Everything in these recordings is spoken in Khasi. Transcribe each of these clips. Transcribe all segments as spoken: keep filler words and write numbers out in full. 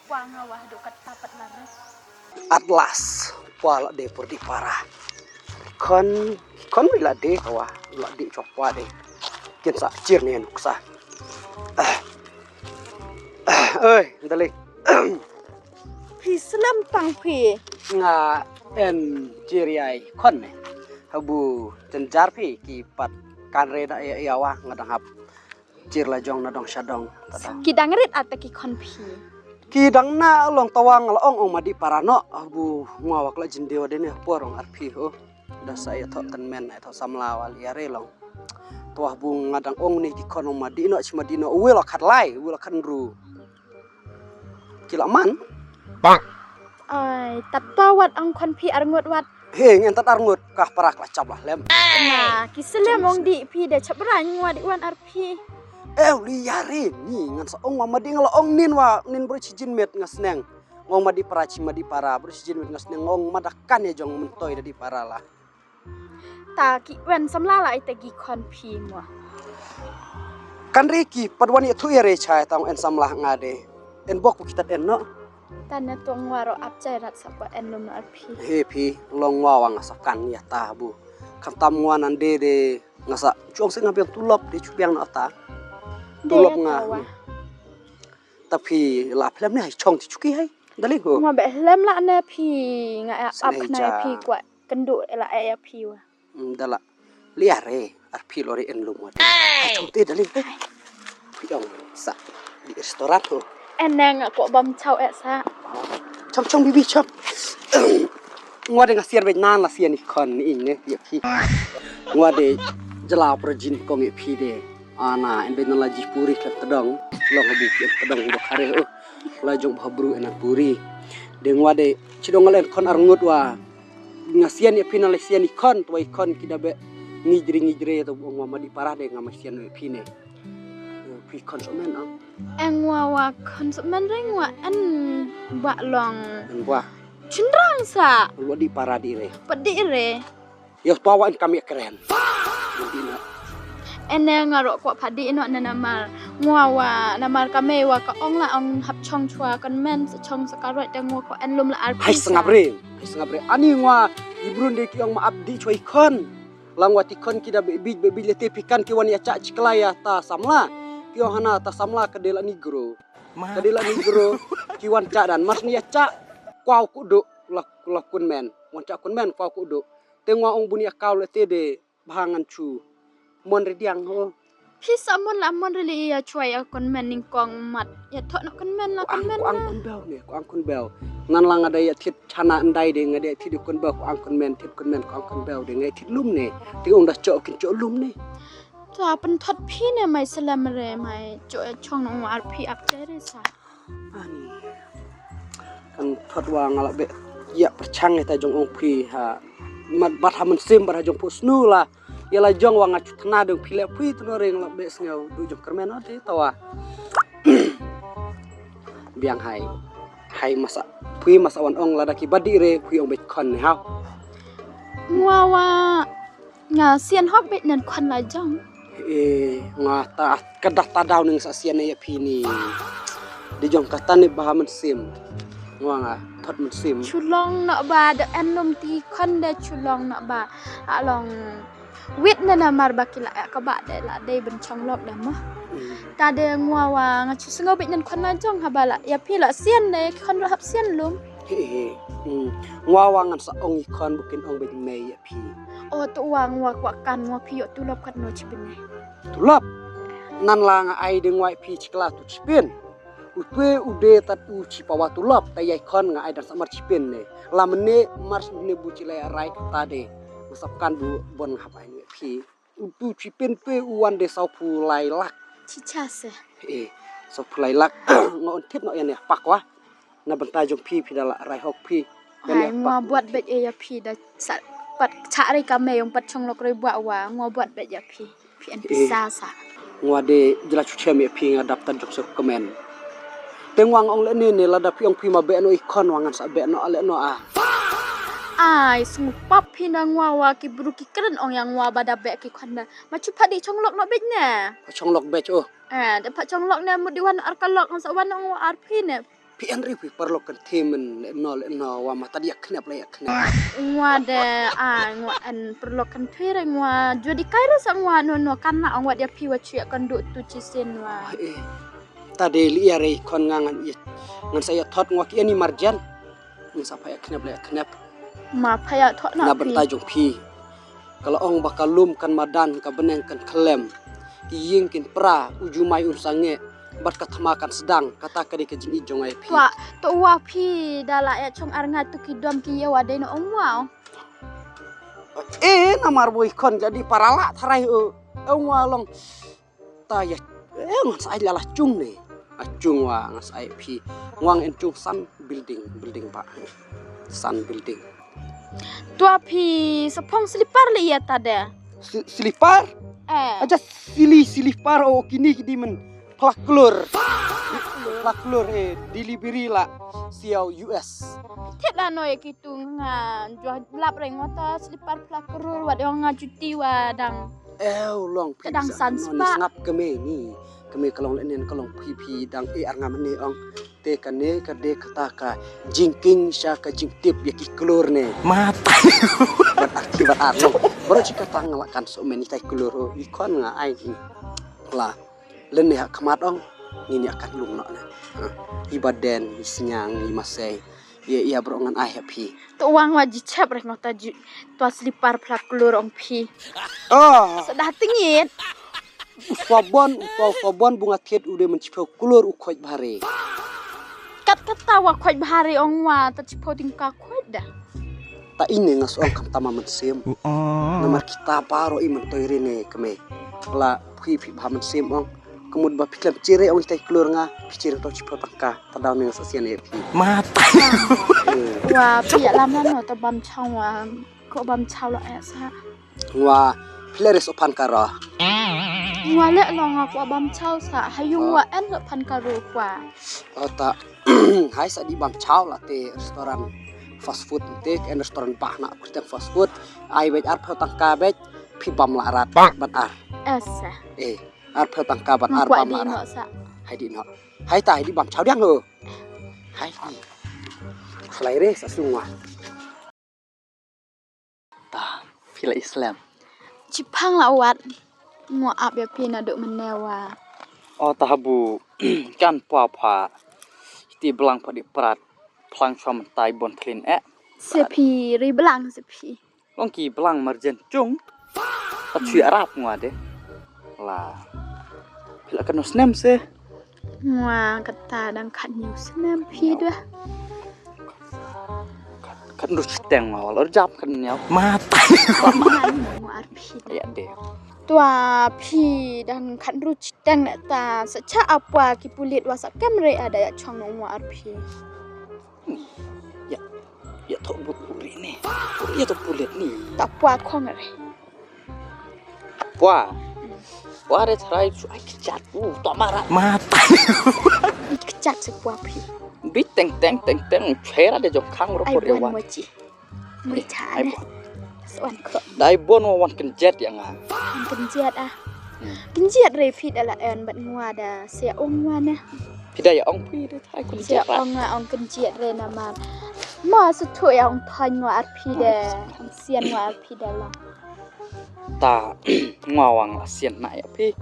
Pwa nga wah duk kat tapat lare. At last pwa la dei por dih para. Khon khon wi la dei ka wah la dih chwa pwa dei. Kin sa chir ne nuk sa. Oi, dali. Phi slem tang phi. Nga en chir ïai khon ne. Habu tenjar phi ki pat kan re da ïa ïa wah nga dang hap. Chir la jong na dong sha dong. Ki dang rit ata ki khon phi. Ki dang na long tawang la ong ong ma dih para no. Abu ngwa wak la jin dewa dene por ong ar phi ho. Da sa ïa thok ten men ïa thok samla wal ïa re long. Tawah bu nga dang ong ni ki khon ong ma dih no chi ma dih no. Wi la khat lai wi la khat ru. Ki la man. Ai tat tawat ong khon phi ar ngut wat. He ngen tat ar ngut ka para ka la chap la hlem. Na ki slem ong dih phi de chap ra ngwa dih wan ar phi. Eh li ya re ni ngan sa ong ma dih nga la ong nin wa nin bro chi jin met nga sneng. Ngong ma dih para chi ma dih para bro chi jin met nga sneng ngong ma da kan ya jong men toi da dih para la. Ta ki wen samla la ita gi khon phi mo. Kan re ki pat wan ya thu ya re chai tang en samla nga de. En bok kitat en no. Tane tong waro ap chai rat sa pa en lum ar phi. He phi long wa wang sa kan ya ta bu. Kan tam ngwa nan de de nga sa chuang se nga biang tulop de chu biang na ta. Tulop nga. Ta phi la phlem ne hai chong ti chuki hai. Dali ho. Ngwa be hlem la ne phi nga ap na phi kwa kendu la e ya phi wa. Dala. Lia re ar phi lori en lum wa. Chong te dali. Phi dong sa di restaurant ho. En nang ko bam chau e sa. Chong chong bibi chong. Ngwa de nga siar be nan la sian ikon ni ing ne ya phi. Ngwa de jela pro jin kong e phi de. Ana en be nan la ji puri khlem tedong. Long habu phi tedong bu khare ho. La jong bha bru en puri. De ngwa de chidong alen kon ar ngut wa. Nga sian ïa phi na le sian i khon tu i khon ki da be ngijri ngijri tu ong wa ma di para de nga ma sian ïa phi ne. Phi khon so men ang. Eng wa wa khon so men reng wa en ba long. En wa. Chin rang sa. Lo di para di re. Padi re. Yo twa wa en kam ïa kren. Ene nga ro ko padi ino ne namar ngwa wa namar kame wa ka ong la ong hap chong chwa kan men sa chong sa karwat da ngwa ko en lum la ar. Hai sngap re. Hai sngap re ani ngwa ibrun de ki ong ma ap di chwa i khon. Lang wa ti khon ki da be bi be bi le te pi kan ki wan ïa cha chikla ïa ta samla ki ong hana ta samla ka de la ni gro. Ka de la ni gro ki wan cha dan mas ni ïa cha. Kwau ku do la la kun men wan cha kun men kwau ku do. Te ngwa ong bun ïa kaw le te de. Bha ngan chu. Mon re diang ho. Phi sa mon la mon re li ïa chwa ïa kon men ning kong mat. Ïa thok no kon men la kon men. Ko ang kon bel ne ko ang kon bel. Nan la nga dei ïa thit chana ndai de nga dei thit kon bel ko ang kon men thit kon men ko ang kon bel de nga thit lum ne. Ti ong da cho kin cho lum ne. Ta pen thot phi ne mai salam re mai cho chong no ar phi ap che re sa. Ani. Kan thot wa nga la be ïa perchang ita jong ong phi ha. Mat bat ha men sim bat ha jong phu snu la. Ïa la jong wa nga chu thna dong phi le phi tu ring la be sngew du jong kermen ade tawa. Biang hai. Hai masa phi masa wan ong la da ki badi re phi ong be khon ne ha. Ngwa wa. Nga sian hok bit nan khon la jong. Eh, nga ta ka dak ta daw ning sa sian ïa phi ni. Di jong ka ta ni ba men sim. Ngwa nga thot men sim. Chulong no ba da en lum ti khon de chulong no ba. Along wit na na mar ba ki la ka ba de la de ben chong lok da mo. Ta de ngwa wa nga chu sngo bit nan khon la jong ha ba la ïa phi la sian de khon la hap sian lum. He he. Ngwa wa ngan sa ong i khon bukin ong bit me ïa phi. O tu wa ngwa kwa kan ngwa phi yo tulop kat no chipin ne. Tulop. Nan la nga ai de ngwa phi chikla tu chipin. U twe u de tat u chipawa tulop ta yai khon nga ai dan samar chipin ne. La mene mar ne bu chilai rai ta de. Masap kan bu bon hap ai ne phi. U tu chipin twe u wan de sau phu lai lak. Chicha se. Eh, sau phu lai lak. Nga on thit no yan ya pak wa. Na bynta jong phi phi da la rai hok phi. Hai ngwa buat bet ïa phi da sa pat cha ri ka me yong pat chong lok ri bwa wa ngwa buat bet ïa phi. Phi en pisa sa. Ngwa de jela chu chem ïa phi nga dap tan jong sok kemen. Teng wang ong le ne ne la da phi ong phi ma be no i khon wang ngan sa be no ale no a. Ai, sngewpap phi na ngwa wa ki bru ki kren ong ïa ngwa ba da beh ki khon na. Ma chu pha dei chong lok noh beit ne. Pha chong lok beit oh. Eh, da pha chong lok ne mut dei wan ar ka lok ngan sa wan ong wa ar phi ne. Phi en ri phi paralok kan the men le no le no wa ma ta dei ïa khnep le ïa khnep. Ngwa de ai ngwa en paralok kan the re ngwa jodi kai re sa ngwa no no kan na ong wa dei phi wa chu ïa kan du tu chi sin wa. Ai, eh. Ta dei li ïa re khon nga ngan ïa ngan sa ïa thot ngwa ki en i marjan. Ngan sa pha ïa khnep le ïa khnep. Ma pha ïa thot na Na phi. Bynta jong phi. Ka la ong ba ka lum kan madan ka bneng kan khlem. Ki ïing kin pra u jumai un sangeh. Bad ka thma kan sdang kata ka dei ka jingïeit jong nga ïa phi. Tua, to wa phi da la ïa chong ar nga tu ki dom ki ïa wa dei no ong wa ong. Eh, namar boi khon jadi paralok tharai eh. Ong wa long. Ta ïa eh ngan sa ai la la chung ne. A chung wa ngan sa ai phi. Ngwang en chung san building, building ba. San building. Tua phi sa phong slipar le ïa ta de. Si- slipar? Eh. Aja sili slipar oh kini kini men. Pla klur. Pla klur eh delivery la siau U S. Thied la no ïa ki tu nga jua lap reng wa ta slipar pla klur wa dong nga juti wa dang. Eh long phi. Ka dang sa san no ni spa. Sngap kame ni. Kame ka long le nen ka long phi phi dang eh ar nga mane ong. Te kane ka dei kata ka jingking sha ka jingtip ïa ki klur ne. Mata. Bad ar ki bad ar long. Bro chi kata nga la kan so men i tai klur oh. I khon nga ai ki. La. Len ne ha khmat ong. Ngin ïa kan lum noh ne. Ha. I baden, i sniang, i masei. Ïa ïa bro ngan ai ha phi. To wang wa ji chep rek ngota ji. Tua slipar pla klur ong phi. Oh. Sa da tengit. U sabon, u tau sabon bunga thied u dei men chiphew klur u khoit bhare. Kat kata wa khoit bhare ong wa ta chiphew tingka khoit da. Ta ine nga song kam tama men sim. Namar kita baro i men toi rene kame. La phi phi bha men sim ong. Kemut ba phi klem chire ong itai klur nga phi chire to chiphew tangka. Ta daw ne nga sa sian e phi. Mata. Wa phi lam na no ta bam chang wa. Ko bam chaw la eh sa. Wa phi le res opan karo. Wa le long ko bam chaw sa hayung wa en lo pan karo kwa. Ota hai sa di bam chaw la te restaurant fast food te en restaurant bah na ku teng fast food ai bej ar phew tangka bej phi bam la rat ban ar. Esa. Eh ar phew tangka ban ar bam la rat. Hai di no. Hai ta hai di bam chaw diang ho. Hai di. Khlai re sa sung wa. Ta phi la islem. Chiphang la wat. Mo ap ya phi na duk menewa. O ta habu kan pa pha. Ti blang pha di prat. Phlang chwa mentai bon thlin eh. Se phi ri blang se phi. Long ki blang marjen chung. Ta chui arap ngwa de. La. Phi la kano snem se. Ngwa kata dang khat nyu snem phi dah. Khat nru chiteng ma wal or jap khat nyaw. Mata. Ngwa ar phi dah. Ya de. Tua phi dang khat nru chiteng na ta sa cha apwa ki pulit wa sa kem re ada ya chong ngwa ar phi. Ya. Ya to bu ri ni. Ya to pulit ni. Ta pwa khong re. Pwa. Pwa re trai chu ai kichat u to mara. Mata. Kichat se pwa phi. Bi teng teng teng teng chera de jong khang ro por ya wan. Mo chi. Mo cha ne. Swan kro. Dai bon wa wan ken jet ya nga. Ken jet ah. Ken jet re phi da la en bat ngwa da se ong ngwa ne. Phi da ya ong phi da thai ken jet. Se ong ngwa ong ken jet re na ma. Ma su thu ya ong thai ngwa ar phi de. Ong sian ngwa ar phi da la. Ta ngwa wang la sian na ya phi.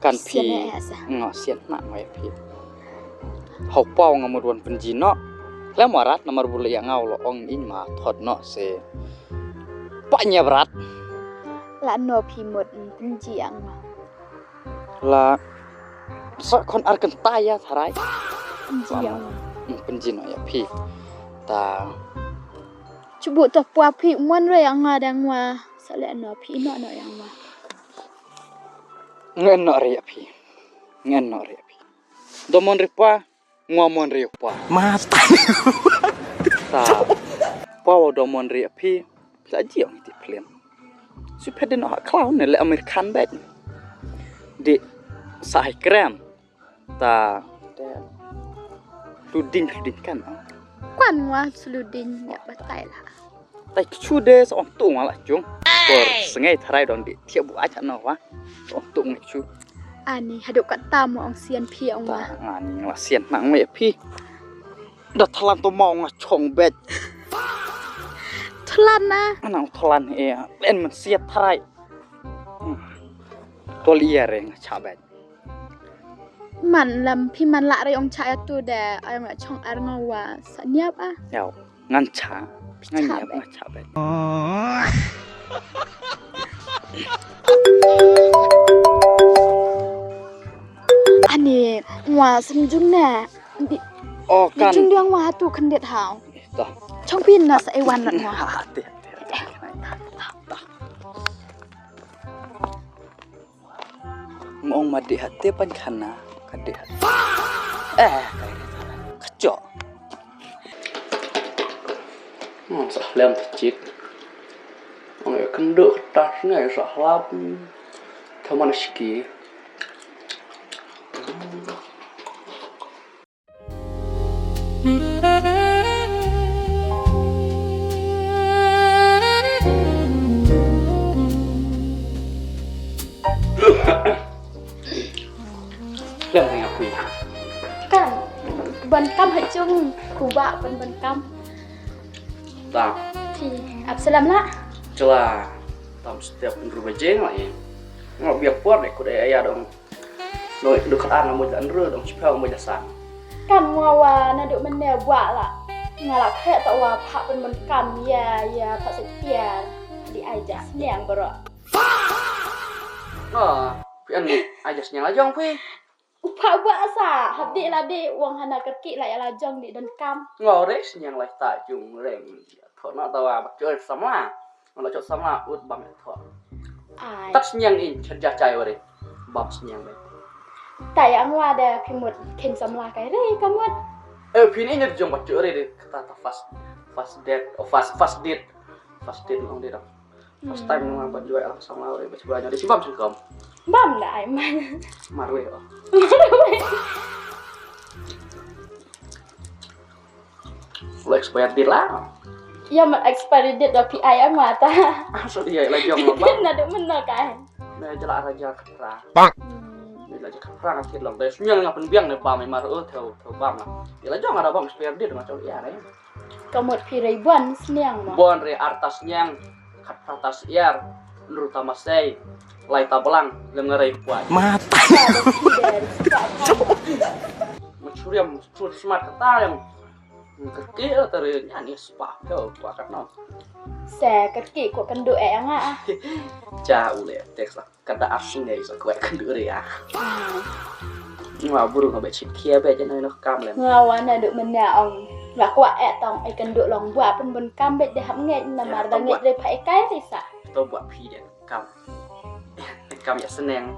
Kan phi nga sian na ngai phi. Hau pau nga mut wan penji no. Lem warat namar bule ya ngau lo ong in ma thot no se. Pa nya brat. La no phi mut penji ang. La sa kon ar kan ta ya tharai. Penji ang. Penji no ya phi. Ta. Chubu to pwa phi mon re yang nga dang wa. Sa le no phi no no yang wa. Ngen no re phi. Ngen no re phi. Domon re pwa, ngwa mon re pwa. Mata. Ta. Pwa wa domon re phi. Pla ji ong ti plen. Su pede no ha klaw ne le American bet. Di sa hai krem. Ta. Luding luding kan. Kwan ngwa sluding ya batai la. Tai kchu de sa ong tu nga la chung. Por sngai tharai don di thiah bu ai cha no wa. Ong tu ngi chu. Ani haduh katta mo ong sian phi ong ma. Ani nga la sian nang me phi. Da thalan to mo nga chong bet. Thalan na. Anang thalan e len man siat tharai. Tol ia re nga cha bet. Man lam phi man la re ong cha ya tu de ai nga chong ar nga wa sa niap a. Yau ngan cha. Ngan niap nga cha bet. Ani wa sem jung na. Oh kan. Jung diang wa tu khandit hau. Chong pin na sa e wan na wa. Mong ma dih hati pan khana ka dih hati. Eh, ka dih hati. Kacho. Hmm, sa lem tachik. Ong ya kendu ketas ngai sa lap. Thaman ski. Lem ni aku ya. Kan ban kam ha chung ku ba ban ban kam. Ta. Ti ap salam la. Chela. Tam step nru bajeng la ya. Ngau biak por dek ku dai aya dong. Noi du khat ar nga moj la nru dong chipau moj la san. Kan ngwa wa na du mene bwa la. Nga la khe ta wa pha pen men kam ya ya pha se piar. Di ai ja sniang bro. Ah, pi an ai ja sniang la jong pi. U pha bwa sa hap di la di wang hana kerki la ya la jong di dan kam. Ngau re sniang la ta jung reng. Tho na ta wa ba choi sama. Ngau la choi sama ut bam tho. Ai. Tat sniang in chad ja chai wari. Bam sniang be. Ta ya ngwa da phi mut khin samla kai re ka mut. Eh phi ni nyar jong ba choi re de kata ta fast fast date oh fast fast date. Fast date ngong de dong. First time ngwa ba joi ala samla re ba choi nyar de chibam chingkom. Bam da ai man. Marwe oh. Lo expired date la. Ya mat expired date da P I ang mata. Ah, so dia la jong lo bang. Na duk mena kai. Na jela raja katra. Bang. Ni la jaka katra ngat long. Dai sunyang nga pen biang ne bam mar o tau tau bam la. Ni la jong ada bam expired date ma chong ya ne. Kamot pi rei buan sniang ma. Buan rei artas nyang. Khat phra ta siar, nru ta masei, lai ta blang, lem ngarei kwai. Mata. Machuriam, chur smat kata yang. Kerki la tare nyani spa, ko kwa kat no. Se kerki ko kendu eh nga ah. Cha ule teks la kada asing dei sa kwai kendu re ah. Nga buru nga bechit kia be jeno no kam lem. Nga wana duk mena ong. Nga kwah eh tong eh kenduk long bua pun bun kam bet deh hap ngej namar da ngej deh pha eh kai risa. To bua phi deh kam. Kam ya seneng.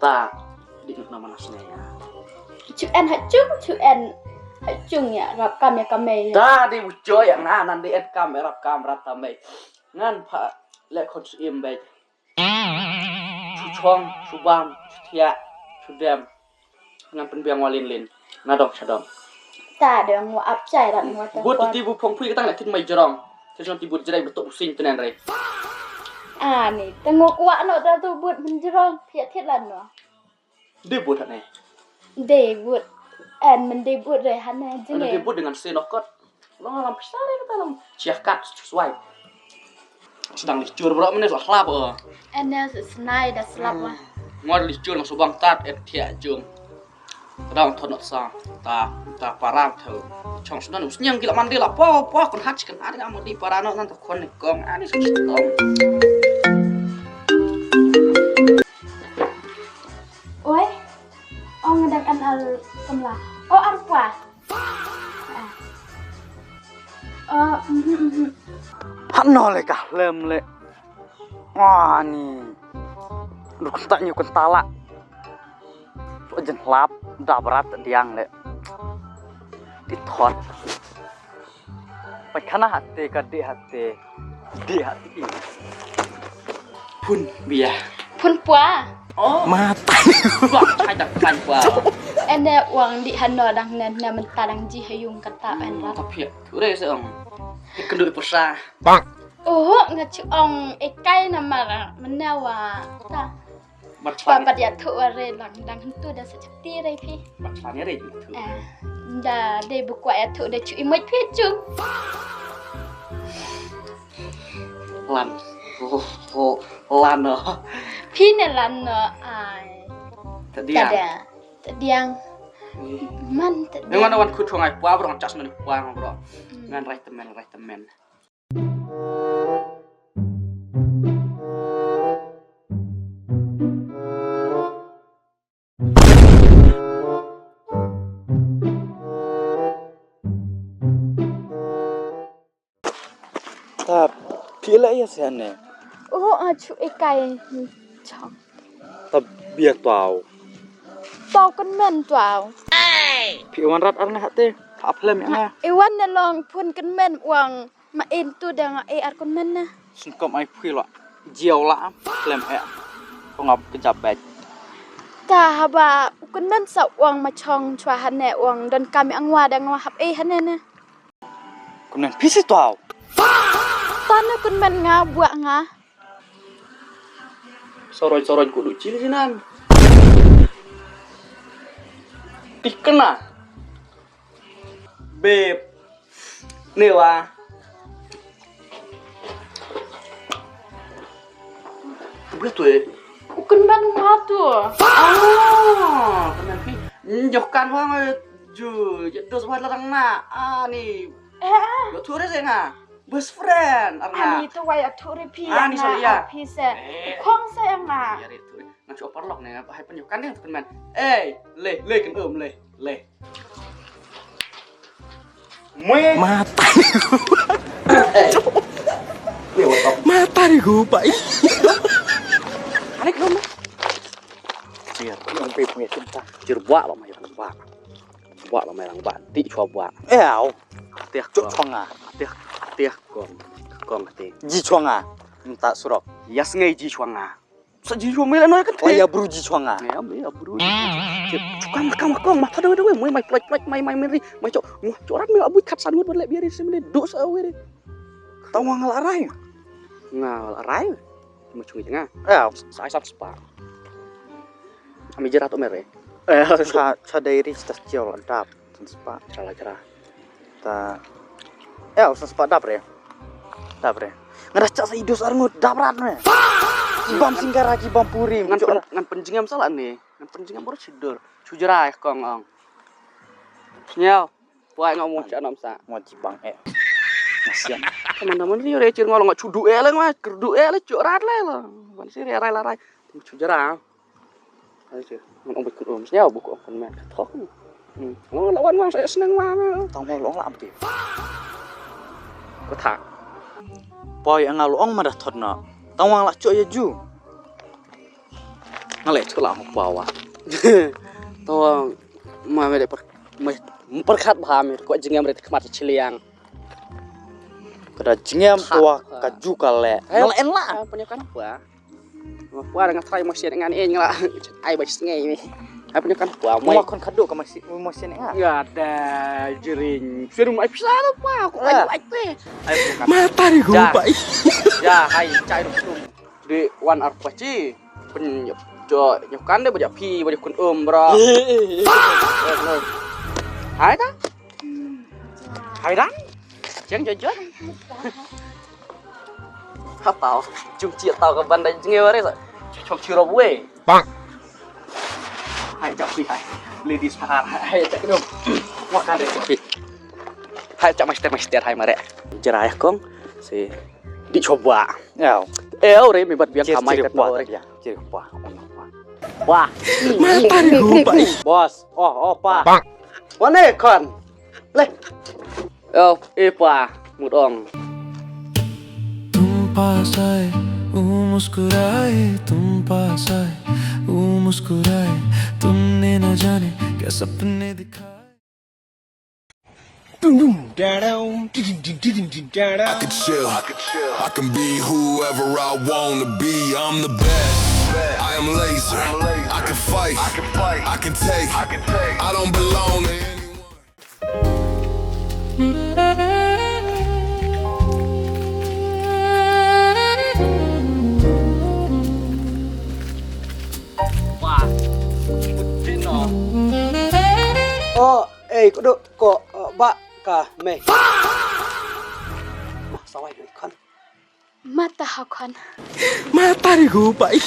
Ta di nuk nama na seneng ya. Chu en ha chung chu en ha chung ya rap kam ya kamei. Ta di ucho ya nga nan di en kam ya rap kam rap kamei. Ngan pha le khot su im bet. Chu chong, chu bam, chu thiah, chu dem. Ngan pynbiang wa lin lin. Na dong cha dong. Ta dong wa ap chai rat wa ta. But ti bu phong phui katang na kin mai jrong. Ti son ti but jrai betok using tenen rai. Ani, tengok wa no da tu but men jrong. Pia thit lan no. Debut hane. Debut. En men debut re hane jine. Debut dengan senokot. Long alam pisa re kata long. Chiah kat suai. Sedang licur bro mene so hlap oh. Ene senai da slap lah. Ngor licur ngor subang tat et thiah jung. Kedang thon nok sa. Ta ta parang thau. Chong sunan usnyang gila mandi lah po po kon hat chicken ada ngamut di parano nan to kon kong ani so. Oi, ong dang an al kamla. Oh arpa. Oh, mhm mhm. Hano le ka hlem le. Ani. Duk tak nyu kentala. Jen hlap da berat diang le. Di thot. Pai khana hate ka di hate. Di hate. Phun bia. Phun pua. Oh. Mata. Wah, hai tak kan pua. Ene wang di hano dang nen na menta dang ji hayung kata en rat. Tapi ya, kure se ong. Kynduh i pusa. Oh, nga chu ong i kai namar mynne wa ta. Mat pat pat ya thu wa re lang dang tu da sa chakti re phi. Mat pat ya re tu. Eh, da de bu kwa ya thu da chu i moj phi chu. Lan. Oh, oh, lan no. Phi ne lan no ai. Tadiang. Tadiang. Man tadiang. Ngan wan khut chong ai pua bro, chas man pua bro. Ngan rai temen, rai temen. Ta phi la ya se ne. Oh, a chu e kai. Chong. Ta bia tau. Tau kan men tau. Phi wan rat ar ne hate. Pha phlem ya nga. I wan ne long phun kan men wang. Ma in tu dang e ar kun men na. Sngkop ai phi lo. Jiaw la am lem e. Pengap kejap bet. Ta haba u kun men sa wang ma chong chwa hane wang don kam ang wa dang wa hap e hane na. Kun men phi si tuaw. Ta na kun men nga buak nga. Soroi soroi ku du cili sinan. Tikena. Babe. Ni wa. Bri tu eh. Ukan ban ma tu. Ah, kenal pi. Njokan wa ngai ju. Jedos wa larang na. Ah ni. Eh. Yo tu re nga. Best friend arna. Ani tu wa ya tu re pi. Ani so ya. Pi se. Khong se nga. Ya re tu. Nang chu parlok ne. Hai penjokan ding tu kan man. Eh, le le kan um le. Le. Mata. Mata ni gu pa. Ani kelum. Cier, yang pe punya cinta. Cier buak lah mai lang ba. Buak lah mai lang ba. Ti chua buak. Eh au. Tiak chua nga. Tiak tiak kong. Kong ti. Ji chua nga. Minta surok. Yas ngai ji chua nga. Sa ji jong me la noi kan. Oh ya bru ji chwang ah. Ya me ya bru. Chukam kam kong ma thado do me mai plot plot mai mai meri mai chok. Mu chorat me abu khat san ngut le biari sim le do sa we re. Tawang la rai. Nga la rai. Mu chungi nga. Ya sa sa spa. Ami jerat to mere. Eh sa sa dai ri sta chiol dap. San spah. Chala chala. Ta. Eh, san spah dap re. Dap re. Nga da chak sa idos arngut dap rat me. Ki bam singgara ki bam puri. Ngan pen ngan penjingam salah ne. Ngan penjingam baru sidur. Chujra eh kong ong. Nyau. Puai ngau mo chak nom sa. Mo jibang eh. Ngasian. Teman-teman rio re cir ngolong chudu eh le ngwa kerdu eh le chuk rat le lo. Ban siri rai la rai. Chujra. Ai che, ngan ong bad kun um, sñiaw bad kun men ka thok. Hmm. Ngan la wan wan sa sneng wan. Tang wan long la am ti. Ko tha. Poi nga long ma da thot na. Tang wan la cho ya ju. Nga le cho la pa wa. Tang ma me de per ma perkhat ba me ko jingem re khmat chiliang. Ka da jingem pa ka ju ka le. Nga le en la. Penyokan apa? Wa nga trai mo sien ngan eh nga la. Ai ba sngai ni. Ai punya kan wa mo. Mo kon khadu ka mo sien nga. Ya da jering. Serum ai pisa la pa ko ai ai pe. Ai punya kan. Mata ni go pa. Ya hai chai ru tum. Di wan ar pa chi. Pen jo jo kan de ba ja pi ba ja kun um bro. Hai ta. Hai dan. Jeng jojot. Hapau, jung chi tau ka ban da jngew re sa. Chok chi rob we. Bang. Hai chak pi hai. Ladies pa hai chak dum. Wa kan re pi. Hai chak master master hai mare. Jerai kong si di choba. Ew. Ew re mi bat biang kamai ka to re. Chiri pa. Wah. Mata ni go pa. Bos. Oh, oh pa. Bang. Wa ne kon. Le. Oh, e pa, mut ong. तुम पास आए, वो मुस्कुराए, तुम पास आए, वो मुस्कुराए, तुमने ना जाने क्या सपने दिखाए। Dum dum da dum, dum dum dum dum dum da dum. I can chill. I can be whoever I wanna be. I'm the best. I am laser. I can fight. I can take. I don't belong to anyone. Oh, ei, ko do, ko, eh, ba, ka, me. Ma, sawai, me, khon. Mata ha khon. Mata ri go, pai.